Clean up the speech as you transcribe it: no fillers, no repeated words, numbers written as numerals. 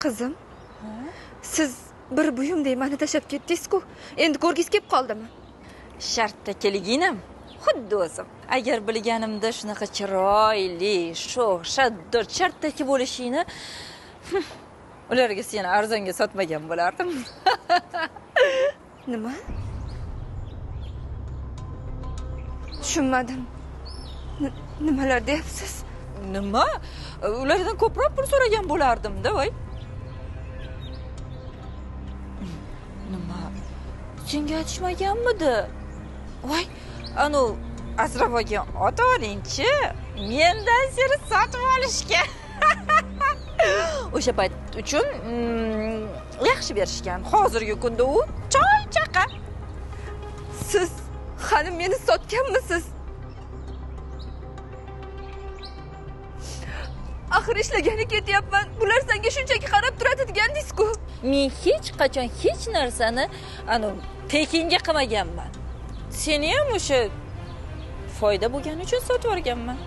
Qizim, siz bir buyumdek mani tashlab ketdingiz-ku. Endi ko'rgingiz kelib qoldimi? Shartda kelginim xuddi o'zim. Agar bilganimda shunaqa chiroyli, sho'x, shaddod, shartdagi bo'lishingni, ularga seni arzonga sotmagan bo'lardim. Nima? Tushunmadim. Nimalar deyapsiz? Nima? Ulardan ko'proq pul so'ragan bo'lardim-da, voy. Nima? Senga aytishmaganmidi? Voy, anu asrab olgan ota-onangchi mendan seni sotib olishgan. O'sha payt uchun yaxshi berishgan. Hozirgi kunda u choy chaqa. Siz hali meni sotganmisiz? Axir ishlagani ketyapman. Bular senga shunchaki qarab turadi degandingiz-ku. Men hech qachon hech narsani anu tekinga qilmaganman. Seni ham o'sha foyda bo'lgani uchun sotib yuborganman.